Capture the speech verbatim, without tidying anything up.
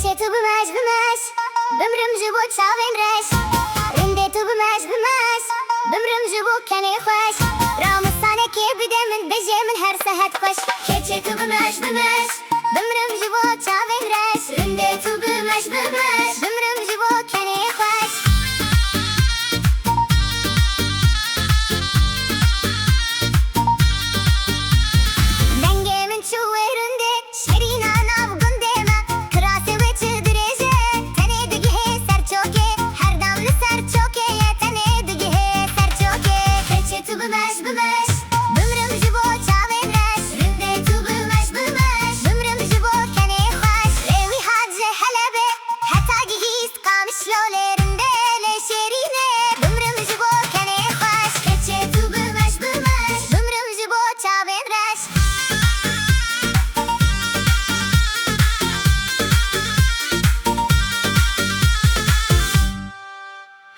Çê tu bimeş, bimeş, bimrim ji bo çavên reş. Rindê tu bimeş, bimeş, bimrim ji bo kenê xweş. Ramistanekê bide min, bêjê min her sehet xweş. Keçê tu bimeş, bimeş, bimrim ji bo çavên reş. Rindê tu bimeş, bimeş.